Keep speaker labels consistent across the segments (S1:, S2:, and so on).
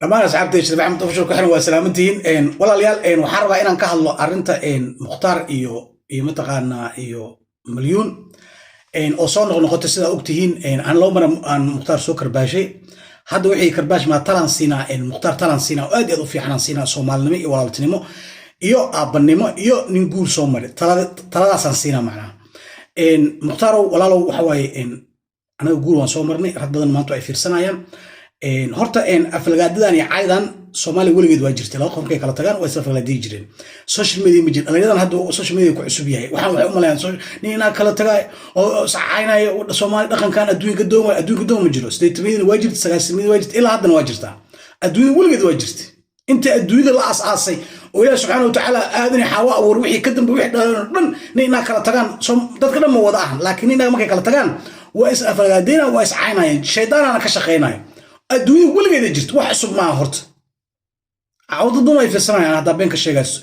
S1: Dhammaan asxaabtay Shariif Axmed Official ku xiran, waa salaamantihiin. Walaalayaal, waxaan rabaa inaan ka hadlo arrinta Mukhtaar iyo mataqaanaa iyo Malyuun oo soo noqnoqotay. Sidaa ogtihiin, aan laba mar aan Mukhtaar soo karbaashay. Hadda wixii karbaash maa, talaan siinaa Mukhtaar, talaan siinaa oo aad iyo aad u fiican aan siinaa, Soomaalinimo iyo walaaltinimo iyo aabbanimo iyo nin guur soo maray taladaasaan siinaa. Macnaha, Muhtaarow, walaalow, waxa waaye anaga guur waan soo marnay. Rag badan maanta ay fiirsanayaan. Horta aflagaadadan iyo caydan Soomaaliya weligeed waa jirtay. Laba qof markay kala tagaan waa isla aflagaadiyi jireen. Social media ma jirin. Dhallinyaradan hadda social media ku cusub yahay waxaan waxay u malayaan nin inaa kala tagay oo iscaynaya. Soomaali dhaqankan adduunka doon waay, adduunka doon ma jiro. 80-yadina waa jirta, 90-yadina waa jirta, ilaa haddana waa jirtaa. Adduunyada weligeed waa jirtay. Inta adduunyada la aas-aasay oo Ilaah subxaana watacaala Aadan Xaawa abuur, wixii ka dambe, wixii dhalan oo dhan, nin inaa kala tagaan, dadka dhan ma wada ahan, laakiin nin markay kala tagaan waa is aflagaadeyna, waa is caynayaan, shaydaanana ka shaqaynaya. Adduunyada weligeeda jirta, wax cusub maaha. Horta dad badan ay fiirsanayaan haddaa been ka sheegayso.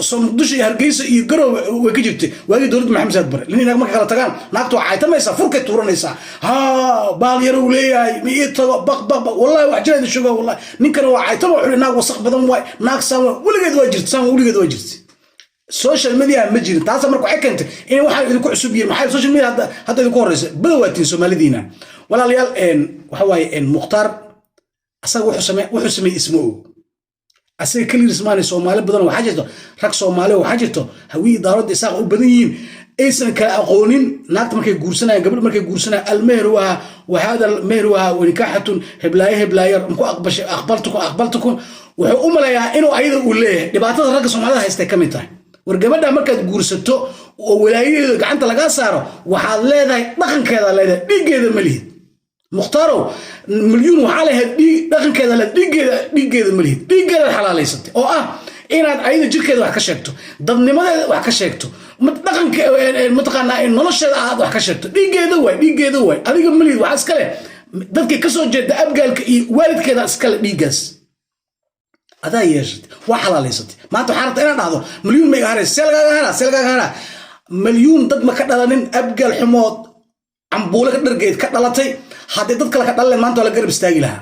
S1: So Muqdisho iyo Hargeysa iyo Garoowe way ka jirtay waagii dowladda Maxamed Saad Bare. Nin markay kala tagaan, naagta waa caytamaysaa, furkay tuuranaysaa, haa, baal yarow leeyahay, ma ii tago, baq baq baq. Wallahi wax jira idin sheego, wallahi ninkana waa caytama, wuxuu naag wasaq badan waay, naag saan waay. Weligeed waa jirta saan, weligeed waa jirtay. Social media ma jirin. Taasa marka waxay keentay inay waxaan idinku cusub yihiin. Maxaa social media hadda idinku horeysa bada waatiin Soomaalidiina. Walaalayaal, waxa waaye Mukhtaar asaga wuxuu sameeyey isma og. Asaga keligiis maana, Soomaali badan waxaa jirto, rag Soomaali waxaa jirto, Hawiyi, Daaroodda, Isaaq u badan yihiin, aysan kala aqoonin. Naagta markay guursanayaan, gabadh markay guursanayaan, almeher waa wahada almeher waa wanikaaxatun heblaaye heblaaye muku aqbashay, aqbaltukum aqbaltukum. Wuxuu u maleeyaa inuu ayada uu leeyahay. Dhibaatada ragga Soomaalida haystay ka mid tahay. War gabadha markaad guursato oo walaayadeeda gacanta lagaa saaro, waxaad leedahay dhaqankeeda, leedahay, dhiiggeeda ma lihid. Mukhtarow, Milyuun waxaa lahayd dhiig dhaqankeeda le, dhiiggeeda, dhiiggeeda ma lihid. Dhiiggeedaad xalaalaysatay oo ah inaad ayada jirkeeda wax ka sheegto, dadnimadeeda wax ka sheegto, dhaqanka mataqaanaa nolosheeda aad wax ka sheegto. Dhiiggeeda waay, dhiiggeeda waay, adiga ma lihid. Waxaa iskale dadkii kasoo jeeda Abgaalka iyo waalidkeeda iskale. Dhiiggaas adaa yeeshatay, waa xalaalaysatay. Maanta waxaa rabta inaad dhahdo Milyuun ma iga haraysa. See lagaaga haraa? See lagaaga haraa? Milyuun dad ma ka dhalanin. Abgaal xumood cambuule ka dhargeed ka dhalatay. Haddii dad kale ka dhalan, maanta waa la garab istaagi lahaa.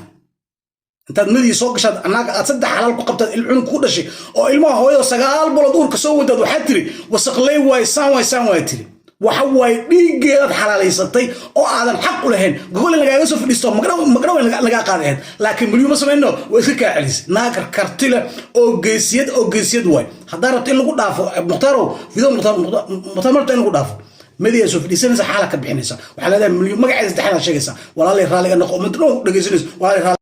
S1: Intaad madii soo gashaad, anaaga aad saddex xalaal ku qabtaad, cunug ku dhashay oo ilmaha hooyada 9 bilood uurka soo wadaad, waxaad tiri wasaqley waay, saan waay, saan waay tiri. Waxa waaye dhiiggeedaad xalaalaysatay oo aadan xaq u lahayn. Gogol in lagaaga soo fadhiisto, magdhow in lagaa qaadi ahayd, laakiin Milyuun ma samayno, waa iska kaa celisay. Naag karti leh oo geesiyad, oo geesiyad waay. Haddaa rabto in lagu dhaafo, Muhtaarow, video Mukhtaar, Mukhtaar ma rabto in lagu dhaafo, madiyaa soo fadhiisanaysa, xaala ka bixinaysa. Waxaa leedahay Milyuun magaceeda saddexaad sheegaysa, walaalay raalliga noqo, ummadda dhan dhegaysanayso, walaalay raalli.